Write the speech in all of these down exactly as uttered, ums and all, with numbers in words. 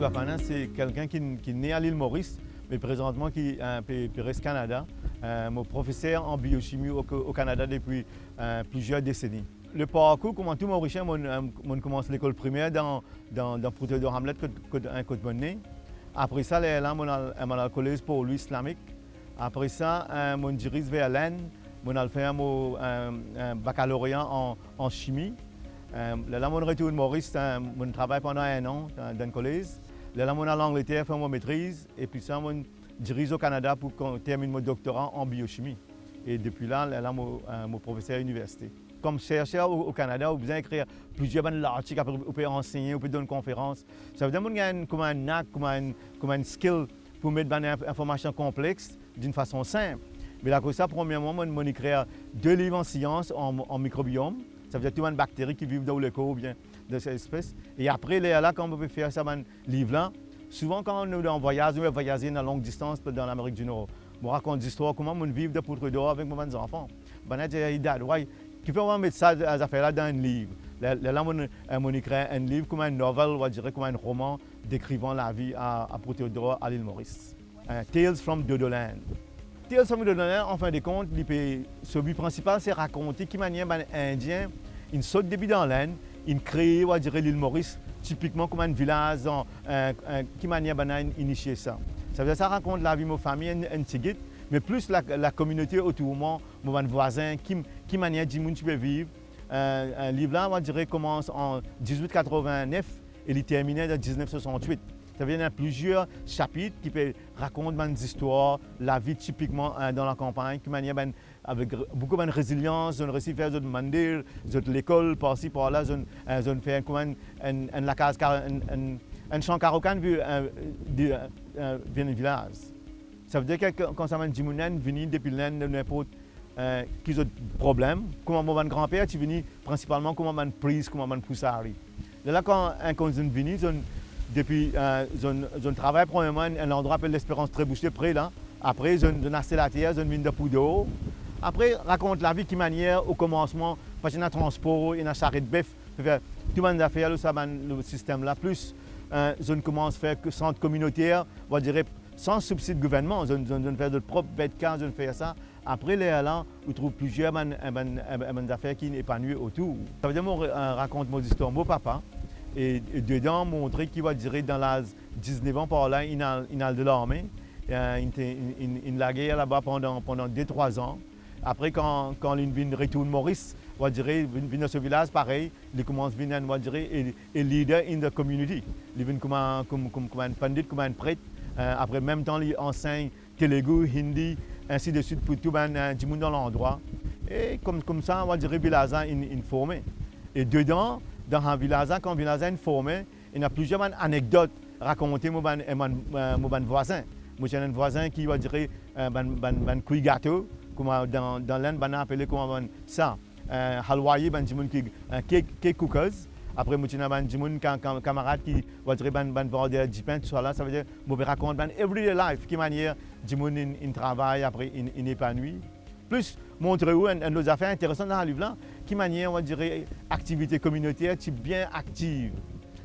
Papa Nin se kelkenn ki, ki ne a Lil Moris, me prezantman ki, eh, pe, pe res Kanada. Eh, mo profeser an biochimi o, o Kanada depi, eh, plizier deseni. Le parkour, kouma tou Morisien, mo, eh, mo koumans lekol primer dan, dan, dan Port Edouard Hamlet kot, kot, eh, kot mo ne. Apre sa, lerla, mo al, eh, mo al kolez Port Louis Islamique. Apre sa, eh, mo diriz ver Lenn, mo al fer mo, eh, eh, bakalorea an, an chimi. Eh, lerla mo retourn Moris, eh, mo travay pandan enn an, eh, dan kolez. Lerla mo al Angleter fer mo metriz, epi sa mo diriz o Kanada pou kon-, terminn mo doktora an biochimi. E depi la, lerla mo, eh, mo profeser universite. Kom serser o, o Kanada, ou bizin ekrir plizier bann lartik, apre ou pe ansegne, ou pe donn konferans. Savedir mo gagn kouma enn knak, kouma enn, kouma enn skill pou met bann inf-, informasion konplex dan enn fason sinp. Me lakoz sa, premierman, mo, mo ekrir de liv an sians, an, an mikrobiom, savedir tou bann bakteri ki viv dan ou lekor oubien dan sa espes. E apre, lerla, kan mo pe fer sa bann liv la, souvan kan nou dan vwayaz, nou pe vwayaze dan long distans dan Lamerik di Nor, mo rakont zistwar kouma mo viv dan Port Edouard avek mo bann zanfan. Bann-la dir, "Hey, Dad, why, kifer ou pa met sa, zafer la dan enn liv?" Ler, lerla mo, eh, mo ekrir enn liv kouma enn novel, ou va dir kouma enn roman, dekrivan lavi a, a Port Edouard, a Lil Moris. Eh, Tales from Dodoland. Tales from Dodoland, an fin de kont, li pe, so bi prinsipal, se rakonte ki manier bann Indien inn sot depi dan Lenn, inn kree, ou va dir, Lil Moris, tipikman kouma enn vilaz, an, eh, eh, ki manier bann-la inn inisie sa. Savedir sa rakont lavi mo fami enn, enn tigit, me plis la, lakominote otour mwa, mo bann vwazin, ki, ki manier dimoun ti pe viv. Eh, eh, liv la, ou va dir, koumans an dizwit katrovin-nef e li termine dan diznef swasant-wit. Savedir ena plizier sapit ki pe rakont bann zistwar lavi tipikman, eh, dan lakanpagn, ki manier bann, avek re-, boukou bann rezilians, zot inn resi fer zot mandir, zot lekol, parsi, parla, zot inn, eh, zot inn fer kouma enn, enn, enn lakaz ka-, enn, enn, enn san karokann vi-, eh, di-, eh, vinn vilaz. Savedir ki kan, kan sa bann dimoun inn vini depi Lenn, ninport, eh, ki zot problem, kouma mo bann granper ti vini prinsipalman kouma bann priz, kouma bann pousari. Lerla kan, eh, kan zot inn vini, zot inn, depi, eh, zot inn, zot inn travay premierman enn, enn landrwa apel Lesperans Trebouche pre la. Apre, zot inn, zot inn aste later, zot inn vinn dan Port Edouard. Apre, rakont lavi ki manier, o koumansman, pa ti ena transpor, ena saret bef, fer tou bann zafer lor sa bann, lor sistem la, plis, eh, zot inn koumans fer sant kominoter, ou va dir, san sibsid gouvernman, zot inn, zot inn, zot inn fer zot prop bet ka, zot inn fer sa. Apre lerla, ou trouv plizier bann, bann, bann zafer ki epanouir otour. Savedir mo, eh, rakont mo zistwar mo papa, e, e dedan, montre ki, ou va dir, dan laz diznef an par la, inn al, inn al dan larme, eh, inn te, inn, inn, inn lager laba pandan, pandan de, trwa an. Apre, kan, kan li vinn retourn Moris, ou va dir, vinn, vinn dan so vilaz, parey, li koumans vinn enn, ou va dir, e, e leader in the community. Li vinn kouma, koum, koum, kouma enn pandit, kouma enn pret. Eh, apre, mem tan li ansegn Telugu, Hindi, ainsi de suite, pou tou bann, eh, dimoun dan landrwa. E koum, koumsa, ou va dir, vilaz la inn, inn forme. E dedan, dan sa vilaz la, kan vilaz la inn forme, ena plizier bann anekdot rakonte mo bann, eh, bann, eh, mo bann vwazin. Mo ti ena enn vwazin ki, ou va dir, eh, bann, bann, bann kwi gato, kouma dan, dan Lenn, bann apele kouma bann sa, eh, halwaye, bann dimoun ki, eh, cake, cake cookers. Apre, mo ti ena bann dimoun ka-, ka-, kamarad ki, ou va dir, bann, bann vander dipin, tousala. Savedir, mo pe rakont bann everyday life, ki manier dimoun inn, inn travay, apre inn, inn epanoui. Plis montre ou enn, enn lot zafer interesan dan liv la, ki manier, ou va dir, aktivite kominoter ti bien aktiv.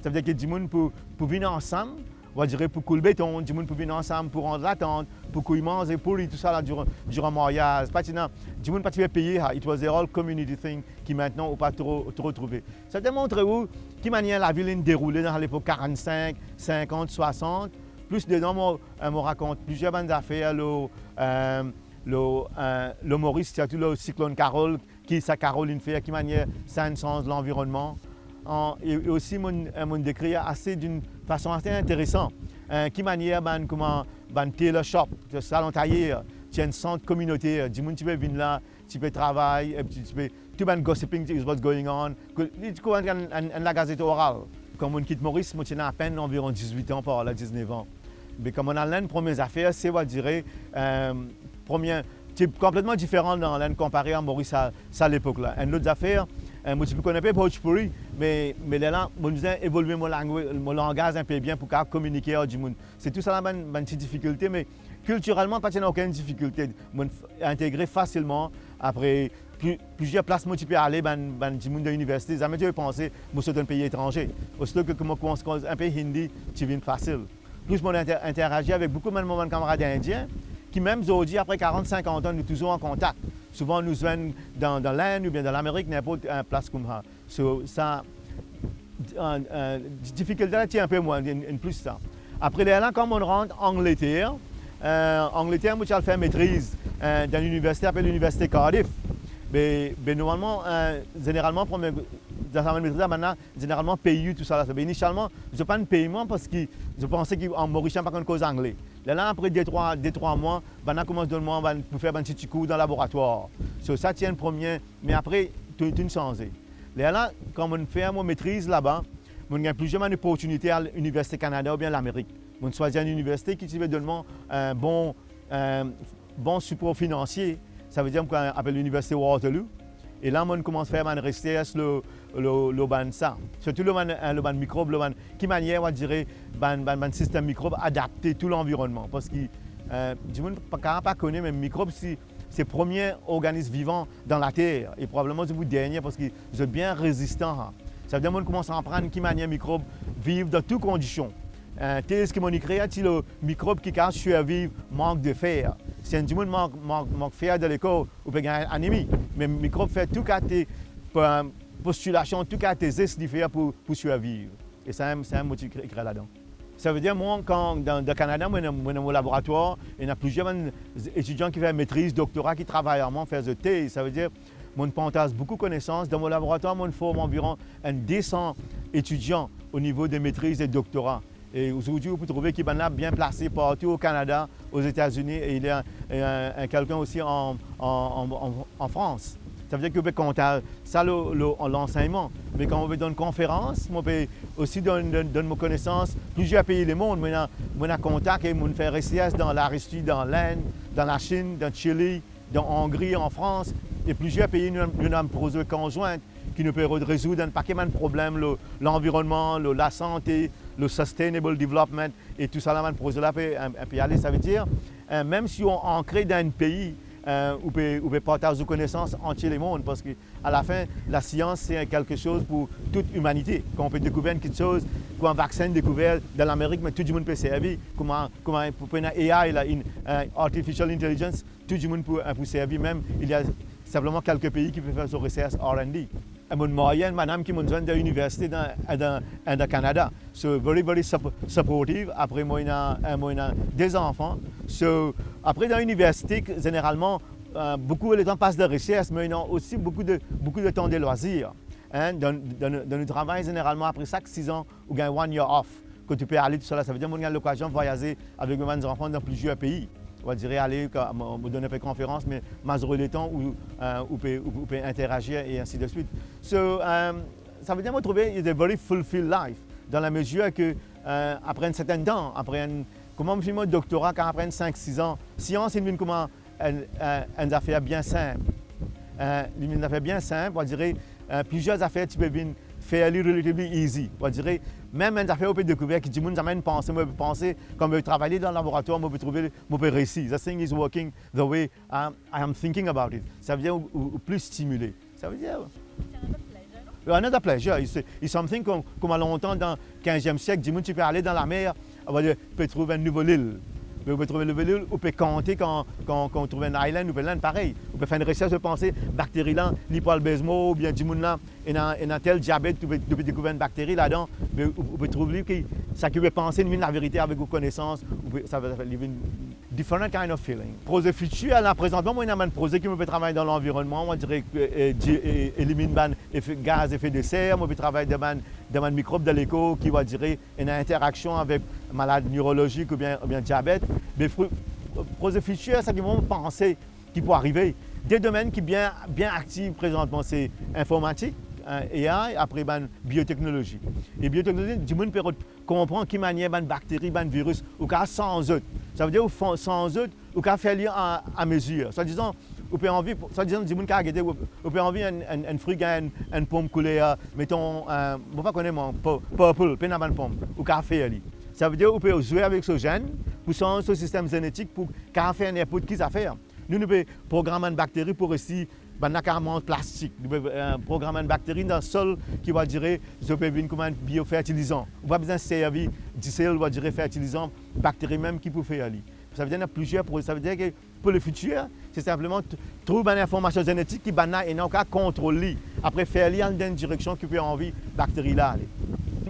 Savedir ki dimoun pou, pou vinn ansam, ou va dir, pou koul beton, dimoun pou vinn ansam pou rant latant, pou kouy manze, pouri, tousala diran, diran maryaz. Pa ti ena, dimoun pa ti pe peye sa, it was a all community thing ki mintnan ou pa tro, tro trouve. Sa demontre ou ki manier lavil inn deroule dan lepok karannsink, sinkant, swasant. Plis dedan, mo, eh, mo rakont plizier bann zafer lor, eh, lor, eh, lor Moris, sirtou lor siklonn Carol, ki sa Carol inn fer, ki manier sa inn sanz lanvironnman. An, e, e osi, mo, eh, mo dekrir ase, dan enn fason ase interesan, eh, ki manier bann, kouma bann tailor shop, salon tayer, ti enn sant kominoter, dimoun ti pe vinn la, ti pe travay, e ti, ti pe, tou bann gossiping is what's going on. Ke, li ti koumans enn, enn, enn lagazet oral. Kan mo kit Moris, mo ti ena apenn anviron dizwit an, par la, diznef an. Me kan mo al Lenn, premie zafer, se, ou va dir, eh, premie, ti konpletman diferan dan Lenn konpare a Moris a sa lepok la. Enn lot zafer, Eh, mo ti pe konn inpe Bhojpuri, me, me lerla, mo bizin evolye mo lang-, mo langaz inpe bien pou kapav kominike ar dimoun. Se tou sa la bann, bann ti difikilte, me kiltirelman, pa ti ena okenn difikilte. Mo f-, integre fasilman. Apre pli-, plizier plas mo ti pe ale, bann, bann dimoun dan liniversite, zame ti pe panse mo sort enn pei etranze. Osito ki mo koumans koz inpe Hindi, ti vinn fasil. Plis mo inter-, interazir avek boukou bann, mo bann kamarad Indien, ki mem zordi, apre karant, sinkant an, nou touzour an kontak. Souvan nou zwenn dan, dan Lenn oubien dan Lamerik, ninport, eh, plas koumsa. So, sa, eh, eh, difikilte la ti inpe mwin, enn, enn plis sa. Apre lerla, kan mo rant Angleter, eh, Angleter, mo ti al fer metriz, eh, dan liniversite apel Liniversite Cardiff. Be, be normalman, eh, zeneralman, premie, dan sa bann metriz la, bann la, zeneralman pey ou tousala. Be inisialman, zot pa'nn pey mwa parski zot panse ki an Morisien pa konn koz angle. Lerla, apre de trwa, de trwa mwa, bann la koumans donn mwa bann, pou fer bann ti, ti kour dan laboratwar. So, sa ti enn premie, me apre, tou, tou inn sanze. Lerla, kan mo'nn fer mo metriz laba, mo'nn gagn plizier bann oportinite al Liniversite Kanada oubien Lamerik. Mo'nn swazir enn liniversite ki ti pe donn mwa, eh, bon, eh, bon sipor finansie, savedir, mo apel Liniversite Waterloo. E la, mo'nn koumans fer bann resers lor, lor, lor bann sa. Sirtou lor bann, eh, lor bann mikrob, lor bann, ki manier, on va dire, bann, bann, bann sistem mikrob adapte tou lanvironnman. Parski, eh, dimoun pa, kapav pa kone, me mikrob, se, se premie organis vivan dan later, e probableman se pou dernie, parski zot bien rezistan, ha. Savedir, mo'nn koumans aprann ki manier mikrob viv dan tou kondision. Eh, tez ki mo'nn krea ti lor mikrob ki kapav sirviv mank de fer. Si enn dimoun mank, mank, mank fer dan lekor, ou pe gagn anemi. Me mikrob fer tou kalite, eh, postilasion, tou kalite zes li fer pou, pou sirviv. E sa, sa mo ti kre-, kre ladan. Savedir, mwa, kan dan, dan Kanada, mo ena, mo ena mo laboratwar, ena plizier bann etidian ki fer metriz, doktora, ki travay ar mwa, fer zot tez. Savedir, mo'nn partaz boukou konesans. Dan mo laboratwar, mo'nn form anviron enn de san etidian o nivo de metriz e doktora. E zordi, ou pou trouve ki bann la bien plase partou o Kanada, Ozetazini, e il y a, e, e, e, kelkenn osi an, an, an, an, an Frans. Savedir ki ou pe kontak sa lor, lor, an lansegnman. Me kan mo pe donn konferans, mo pe osi donn, donn, donn mo konesans plizier pei lemond. Mo ena, mo ena kontak e mo'nn fer resers dan Larisi, dan Lenn, dan Lasinn, dan Chili, dan Ongri, an Frans, e plizier pei nou, nou ena proze konzwint ki nou pe re-, rezoud enn pake bann problem lor lanvironnman, lor lasante, lor sustainable development, e tousala, bann proze la pe, eh, pe ale. Savedir, eh, mem si ou ankre dan enn pei, eh, ou pe, ou pe partaz ou konesans antie lemond, parski alafin, lasians, se kelke soz pou tou limanite. Kan ou pe dekouver enn kiksoz, kan vaksin dekouver dan Lamerik, me tou dimoun pe servi, kouma, kouma pou, pou ena A I la, in, eh, artificial intelligence, tou dimoun pou, eh, pou servi mem. Il y a sinpleman kelke pei ki pe fer so resers R and D. E mo'nn marye enn madam ki mo'nn zwenn dan liniversite dan, dan, dan Kanada. So, very, very sup-, supportive. Apre, mo ena, eh, mo ena de zanfan. So, apre dan liniversite, zeneralman, eh, boukou letan pas dan resers, me ena osi boukou de, boukou de tan de lwazir. Hein, dan, dan, dan nou travay, zeneralman, apre sak sizan, ou gagn one year off, kot ou pe ale tousala. Savedir, mo'nn gagn lokazion vwayaze avek mo bann zanfan dan plizier pei. On va dire, ale, kan mo, mo donn enpe konferans, me mazorite letan ou, eh, ou pe, ou, ou pe interazir e ainsi de suite. So, eh, savedir, mo trouve it's a very fulfilled life, dan lamezir ke, eh, apre enn sertenn tan, apre enn, kouma mo fini mo doktora, kan apre enn sink, sis an, sians inn vinn kouma enn, enn, enn zafer bien sinp. Eh, li vinn enn zafer bien sinp, on va dire, eh, plizier zafer ti pe vinn fairly, relatively easy. On va dire, mem enn zafer ou pe dekouver ki dimoun zame inn panse, mo pe panse, kan mo travay dan laboratwar, mo pe trouve, mo pe reisi. That thing is working the way, um, I am thinking about it. Savedir ou, ou, ou pli stimile. Savedir, another pleasure, non? Another pleasure. It's, it's something kom, kouma lontan dan kinziem siek, dimoun ti pe ale dan lamer, on va dire, pe trouv enn nouvo lil. Me ou pe trouv enn nouvo lil, ou pe kante kan, kan, kan ou trouv enn island, ou pe linn parey. Ou pe fer enn resers, ou pe panse, bakteri la, li pou al bez mor, oubien dimoun la, ena, ena tel diabet, ou pe, ou pe dekouver enn bakteri ladan, me ou, ou pe trouv li ki, seki ou pe panse, li vinn laverite avek ou konesans, ou pe, sa, sa, li vinn different kind of feeling. Proze fitir, la, prezantman, mo ena bann proze ki mo pe travay dan lanvironnman, on va dire, eh, eh, di-, eh, eliminn bann efe, gaz efe de ser, mo pe travay dan bann, dan bann mikrob dan lekor ki, on va dire, ena interaksion avek malad nirolozik oubien, oubien diabet. Me fr-, proze fitir, seki mo panse ki pou arive, de domenn ki bien, bien aktiv prezantman, se informatik, eh, A I, apre bann bioteknolozi. E bioteknolozi, dimoun pe rod-, konpran ki manier bann bakteri, bann viris, ou kapav sanz zot. Savedir ou fa-, sanz zot, ou kapav fer li a, a mezir. Swadizan, Ou pe anvi, swadizan dimoun kav gete, ou, ou pe anvi enn, enn, enn fri gagn enn, enn pom kouler, meton, eh, mo pa kone mwa, pu-, purple, pena bann pom, ou kav fer li. Savedir ou pe zwe avek so zenn pou sanz so sistem zenetik pou kav fer ninport ki zafer. Nou, nou pe program bann bakteri pou resi, bannla kav manz plastik. Nou pe, eh, program bann bakteri dan sol ki, on va dire, zot pe vinn kouma enn biofertilizan. Ou pa bizin servi disel, on va dire, fertilizan, bakteri mem ki pou fer li. Savedir ena plizier proze, savedir ki pou lefitir, se sinpleman t-, trouv bann informasion zenetik ki bannla ena, ou kav kontrol li. Apre fer li al dan enn direksion ki pe anvi bakteri la ale.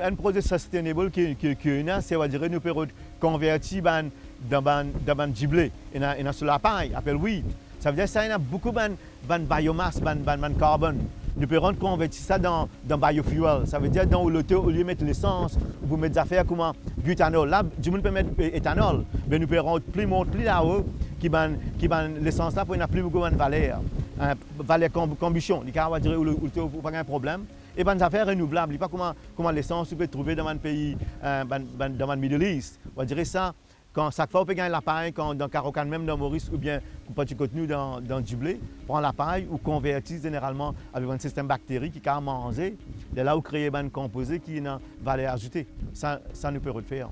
Enn proze sustainable ki, ki, ki ena, se, on va dire, nou pe rod-, konverti bann, dan bann, dan bann dible, ena, ena so lapay, apel weed. Savedir sa ena boukou bann, bann biomass, bann, bann, bann karbonn. Nou pe rod konverti sa dan, dan biofuel. Savedir dan ou loto, olie met lesans, ou pou met zafer kouma butanol. La, dimoun pe met, eh, etanol. Me nou pe rod pli, mont pli lao, ki bann, ki bann lesans la pou ena pli boukou bann valer. Eh, valer konb-, konbistion. Li kav, on va dire, ou, ou, ou pa gagn problem. E bann zafer renouvlab, li pa kouma, kouma lesans ou pe trouve dan bann pei, eh, bann, bann, dan bann Middle East. On va dire sa, kan sak fwa ou pe gagn lapay, kan dan Karokan mem dan Moris oubien pou parti kot nou dan, dan dible, pran lapay ou konverti zeneralman avek bann sistem bakteri ki kav manze, lerla ou kree bann konpoze ki ena valer azoute. Sa, sa nou pe rod fer.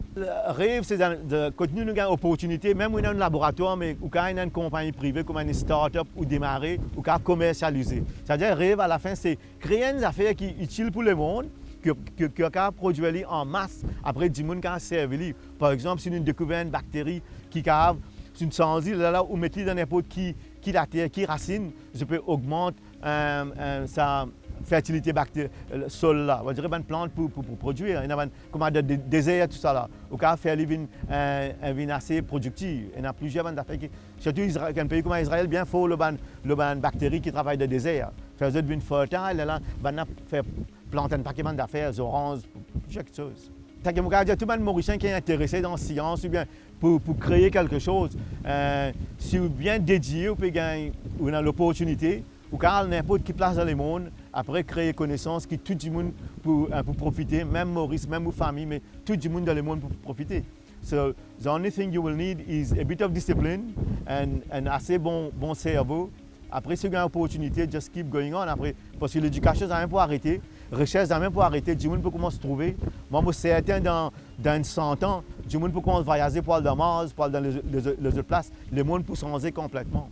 Rev, se dan, de, kot nou, nou gagn oportinite, mem ou ena enn laboratwar, me ou kav ena enn konpagni prive, kouma enn startup, ou demare, ou kav komersialize. Savedir rev, alafin, se kree enn zafer ki itil pou lemond, ki, ki, ki kav prodwir li an mas, apre dimoun kav servi li. Par exanp, si nou dekouver enn bakteri ki kav, si nou sanz li, lerla ou met li dan ninport ki, ki later, ki rasinn, zot pe ogmant, eh, eh, sa fertilite bakte-, eh, sol la. On va dire bann plant pou, pou, pou prodwir. Ena bann, kouma dan de-, dezer, tousala. Ou kav fer li vinn, eh, eh, vinn ase prodiktif. Ena plizier bann zafer ki, sirtou Izra-, enn pei kouma Izrael bien for lor bann, lor bann bakteri ki travay dan dezer. Fer zot vinn fertil, lerla, bannla fer plant enn pake bann zafer, zoranz, plizier kiksoz. Seki mo kav dir tou bann Morisien ki interese dan sians oubien pou, pou kree kelke soz, eh, si ou bien dedie, ou pe gagn, ou ena loportinite, ou kav al ninport ki plas dan lemond, apre kree konesans ki tou dimoun pou, eh, pou profite, mem Moris, mem ou fami, me tou dimoun dan lemond pou profite. So, the only thing you will need is a bit of discipline and, and ase bon, bon servo. Apre, si ou gagn loportinite, just keep going on. Apre, parski ledikasion zame pou arete, resers zame pou arete, dimoun pou koumans trouve. Mwa, mo serten dan, dan enn san an, dimoun pou koumans vwayaze pou al dan Mars, pou al dan le, le, lezot plas. Lemond pou sanze konpletman.